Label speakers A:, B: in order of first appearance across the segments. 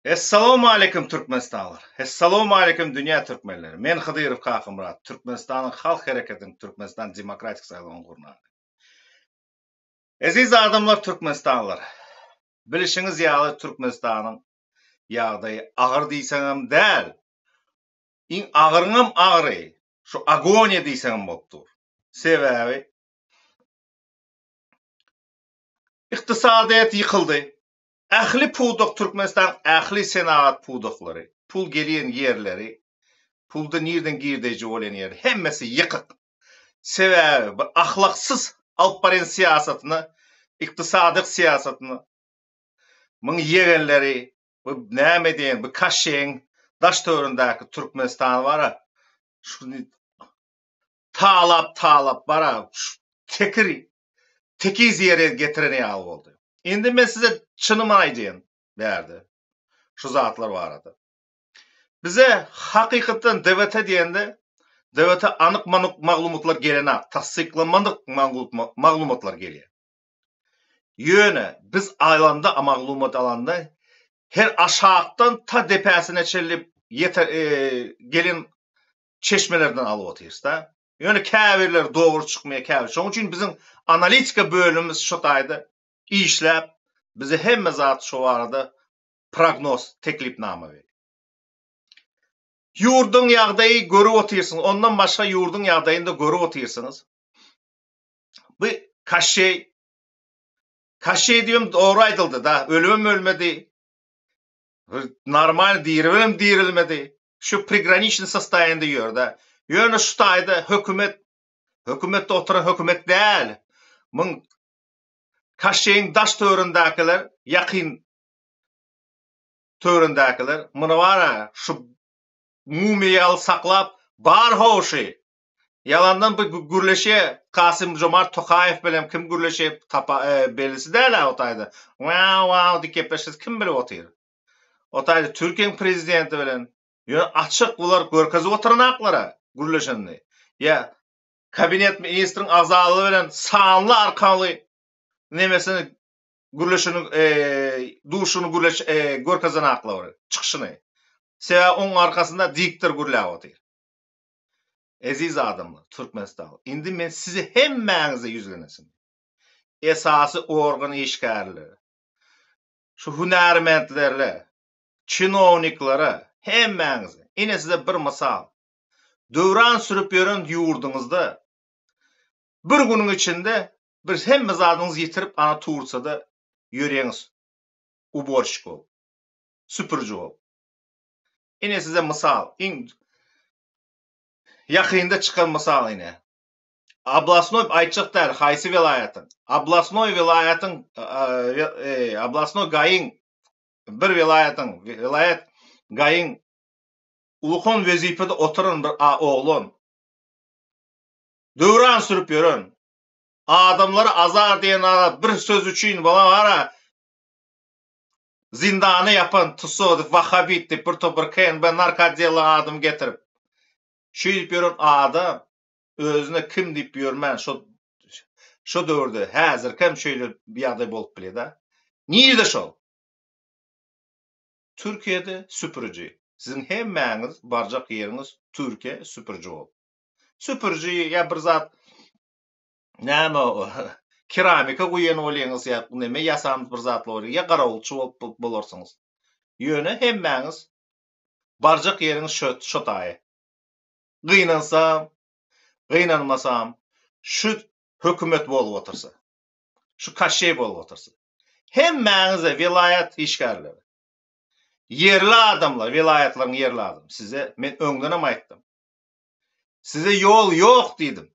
A: Essalawmaleýkim Türkmenistanlylar! Essalawmaleýkim dünýä türkmenleri! Men Hydyrow Kakamyrat, Türkmenistanyň Halk Hereketiniň Türkmenistan Demokratik saýlawynyň gurnagy. Eziz adamlar Türkmenistanlylar! Bilişiňiz ýaly Türkmenistanyň ýagdaýy agyr diýseňem däl, iň agyryňam agyry şu agoniýa diýseňem bolup dur. Sebäbi ykdysadyýet ýykyldy. Ähli pudak Türkmenistanyň ähli senagat pudaklary, pul gelýän ýerleri, pulda nirden girdeýji bolýan ýeri hemmesi ýykyk. Sebäbi bu ahlaksyz alyp barýan syýasatyna, ykdysady syýasatyna muň ýegenleri bu näme diýen bu kaşeýiň daş töwerindäki Türkmenistan bara şuny talap talap bara şu tekir tekiz ýere getiren ýaly boldy. Indi men size çynymy aýdaýyn bärde şu zatlar barada. Bize hakykatdan DWT diýende DWT anyk maglumatlar gelenak, tassyklamadyk maglumatlar gelýär. Ýöne biz alanda maglumat alanda her aşakdan ta depäsine çenli ýete gelen çeşmelerden alyp otyrys-da. Ýöne käbirleri dogry çykmaýar, käbir. Şonuň üçin biziň analitika bölümimiz şu taýda işläp, bize hemme zat şu barada prognoz, teklipnama berýär. Ýurduň ýagdaýy görüp otyrsyňyz. Ondan başga ýurduň ýagdaýyny-da görüp otyrsyňyz. Bu Kaşşeý Kaşşeý diýibem dogry aýdyldy-da, ölübem ölmedi. Normal diribem dirilmedi. Şu prigraniçnyý sostoýaniýada ýör-de. Ýöne şu taýda hökümet hökümetde oturan hökümet däl. Muň Kaşşeýiň daş töwerindäkiler, ýakyn töwerindäkiler muny bar-a şu mumiýa ýaly saklap bar how şy. Ýalandan bu gürleşýä Kasym Jomart Tokaýew bilen kim gürleşýä tapa bellisi däl-ä o taýda. Wow wow diýip gepleşse kim bilip otyr. O taýda Türkiýäň prezidenti bilen ýöne açyk bular görkezip oturanaklara gürleşenini. Ýa kabinet ministriň agzalary bilen sanly arkaly nemesini gürleşini duşuny gürleş görkezenaklar çykyşyny. Sebäbi oň arkasynda diktor gürläp otyr. Eziz adamlar, Türkmenistan, indi men size hemmäňize ýüzlenesim. Esasy organ işgärleri, şu hünärmentlerle, çinowniklere, hemmäňize, ine size bir mysal. Döwran sürüp ýören ýurduňyzda bir günüň içinde bir hemme zadyňyzy ýitirip ana Tursiýada ýörýäňiz uborşik bolup, süpüriji bolup. Ine size mysal, iň ýakynda çykan mysal ine. Oblasnoý aýtjak däl, haýsy welaýatyň. Oblasnoý welaýatyň, oblasnoý GAI-iň bir welaýatyň, welaýat GAI-iň ulukan wezipede oturan bir oglan. Döwran sürüp ýören. Adamlara azar diýen bir söz üçin bara Zyndana ýapan tussag edip wahhabit diýip bir topar KNB narkootdela adam getirip şeýdip ýören adam özüne kim diýip ýörmän şo şo döwürde häzirkem şeýle ýagdaý bolup bilýär da. Nirde şol? Türkiýede süpüriji. Siziň hemmäňiz barjak ýeriňiz Türkiýe süpüriji bolup. Süpüriji ýa bir zat Näme o keramika guýan bolýaňyz ýa neme ýasan bir zatlar bolýar ýa garawulçy bolup bolarsyňyz. Ýöne hemmäňiz barjak ýeriňiz şo şo taýy. Gynansam, gynanmasam şu hökümet bolup otursa. Şu kaşşeý bolup otursa. Hemmäňize welaýat işgärleri. Ýerli adamlar, welaýatlaryň ýerli adamy size men öňdenem aýtdym. Size ýol ýok diýdim.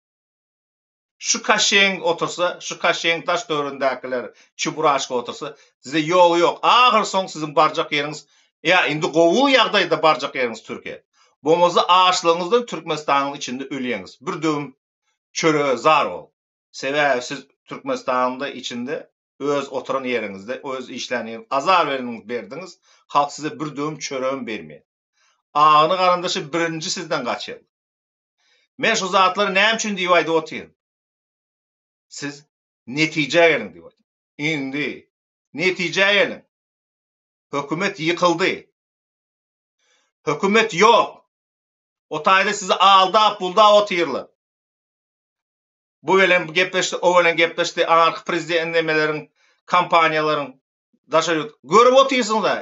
A: Şu kaşeň otursa, şu kaşeň daş töweregindäkiler çeburaşka otursa, size ýol ýok. Ahyr soň siziň barjak ýeriňiz, ýa indi gowy ýagdaýda barjak ýeriňiz Türkiýe. Bolmasa açlygyňyzdan Türkmenistanyň içinde ölýäňiz. Bir döwüm çörege zar bolup. Sebäbi siz Türkmenistanyňda içinde öz oturan ýeriňizde, öz işlän ýeriňizde azar bereniňizi berdiňiz, halk size bir döwüm çöregem bermeýär. Agyny garyndaşy birinji sizden gaçýar. Men şu zatlary näme üçin diýip aýdyp otyryn? Siz netijä geliň diýip otyryn. Indi netijä geliň. Hökümet ýykyldy. Hökümet ýok. O taýda sizi aldap buldap otyrlar. Bu bilen gepleşdi, o bilen gepleşdi, aňarky prezident nemeleriň, kompaniýalaryň daşary ýurt. Görüp otyrsyňyz-a.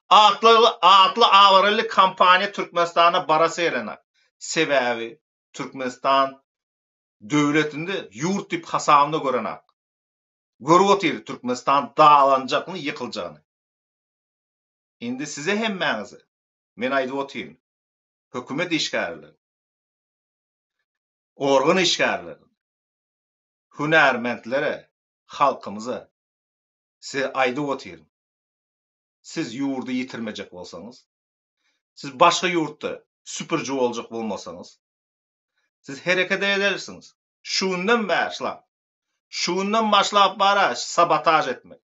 A: Atly, atly abraýly kompaniýa Türkmenistana barasy gelenok. Sebäbi Türkmenistan döwletinde ýurt diýip hasabynda görenak. Görüp otyr Türkmenistan dalanjagyny, ýykyljagyny. Indi size hemmäňize men aýdyp otyryn. Hökümet işgärleri, organ işgärleri, hünärmentlere, halkymyza size aýdyp otyryn. Siz ýurdy ýitirmejek bolsaňyz, siz başga ýurtda süpüriji boljak bolmasaňyz, siz hereket edersiňiz. Şu günden başlap, şu günden başlap bara sabotaž etmek.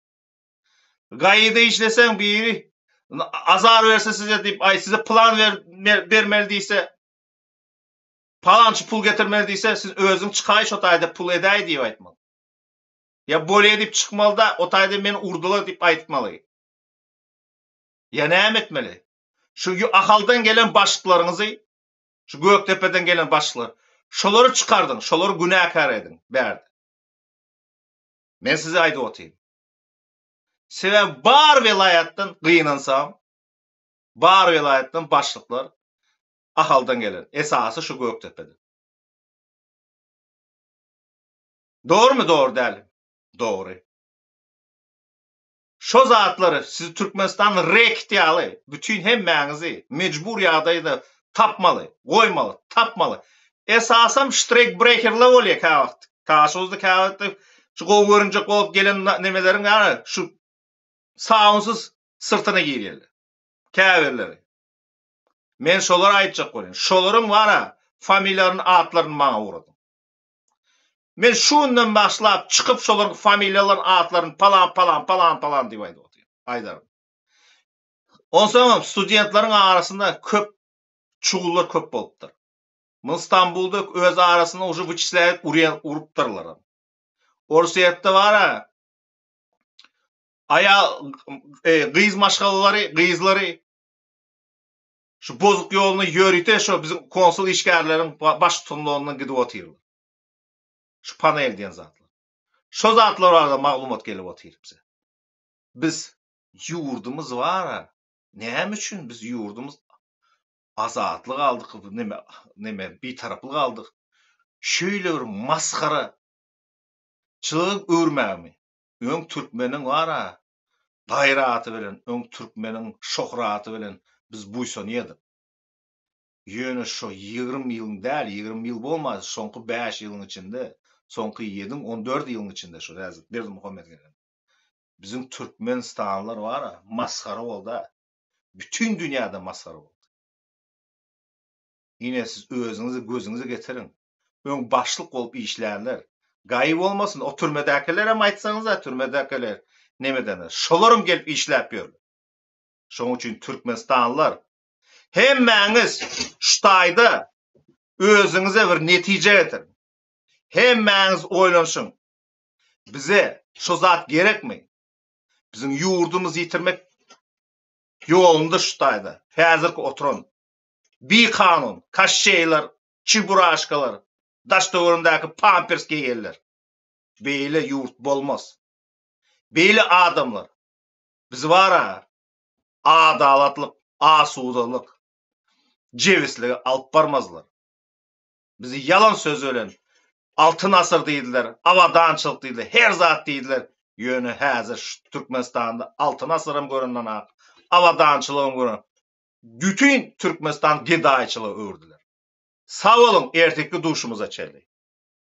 A: Gaýyda işleseň biri azar berse size diýip, aý size plan ber, bermeli diýse, palançy pul getirmeli diýse, siz özüň çykaý şo taýda pul edäý diýip aýtmaly. Ýa bolýa diýip çykmaly-da, o taýda meni urdular diýip aýtmaly. Ýa näme etmeli? Şu Ahaldan gelen başlyklaryňyzy, şu Gökdepeden gelen başlyklar, şolary çykardyň, şolary günäkär ediň bärde. Men size aýdyp otyryn. Sebäbi bar welaýatdan gynansam, bar welaýatdan başlyklar Ahaldan gelen, esasy şu Gökdepeden. Dogrymy dogry dälmi? Dogry. Şo zatlary siz Türkmenistan rekt ýaly bütin hemmäňizi mejbur ýagdaýda tapmaly, goýmaly, tapmaly. Esasam ştrek brekerler bolýa käwagt. Daşoguzda käwagt şu gowy görünjek bolup gelen nemeleriň ýa şu sabunsyz syrtyna girýärler. Käbirleri. Men şolara aýtjak bolýan. Şolaryň bara familiýalaryny atlaryny maňa ugradyň. Men şu günden başlap çykyp şolaryň familiýalaryny atlaryny palan palan palan palan diýip aýdyp otyryn. Aýdaryn. Onsoňam studentleriň arasynda köp çugullar köp bolupdyr. Muny Stambulda öz arasynda uje wyçisläýip urýan urupdyrlar. Orsýetde bar-a aýal e, gyz maşgalalary, gyzlary Şu bozuk ýoluna ýörite şo biziň konsul işgärleriň baştutanlygyndan gidip otyrlar. Şu panel diýen zatlar. Şo zatlar barada maglumat gelip otyr bize. Biz ýurdumyz bar-a, näme üçin biz ýurdumyz azatlyk aldyk, neme, neme bitaraplyk aldyk. Şeýle bir masgara çylyga öwürmägimi? Öň türkmeniň bar-a gaýraty bilen, öň türkmeniň şöhraty bilen biz buýsanýadyk. Ýöne şo 20 ýylyň däl, 20 ýyl bolmady, soňky 5 ýylyň içinde, soňky ýediň, 14 ýylyň içinde şo häzir Berdimuhamet gelen. Biziň türkmenistanlylar bar-a, masgara boldy-a. Bütin dünýäde masgara boldy. Ine siz özüňizi gözüňize getiriň. Öň başlyk bolup işlänler. Gaýy bolmasyn, o türmedäkilerem aýtsaňyza, türmedäkiler nemedenler. Şolaram gelip işläp ýörler. Şoň üçin türkmenistanlylar hemmäňiz şu taýda özüňize bir netije getiriň. Hemmäňiz oýlanyşyň. Bize şo zat gerekmi? Biziň ýurdumyzy ýitirmek ýolunda şu taýda häzirki oturan bikanun kaşşeýler, çiburaşkalar, daş-töweregindäki pampers geýenler. Beýle ýurt bolmaz. Beýle adamlar bizi bar-a adalatlyk, asudalyk, jebislige alyp barmazlar. Bizi ýalan söz bilen Altyn asyr diýdiler, abadançylyk diýdiler, her zat diýdiler. Ýöne häzir şu Türkmenistanda Altyn asyram görünenak, abadançylygam görünenak. Bütin Türkmenistan gedaýçylyga öwürdiler. Sag boluň erteki duşumyza çenli.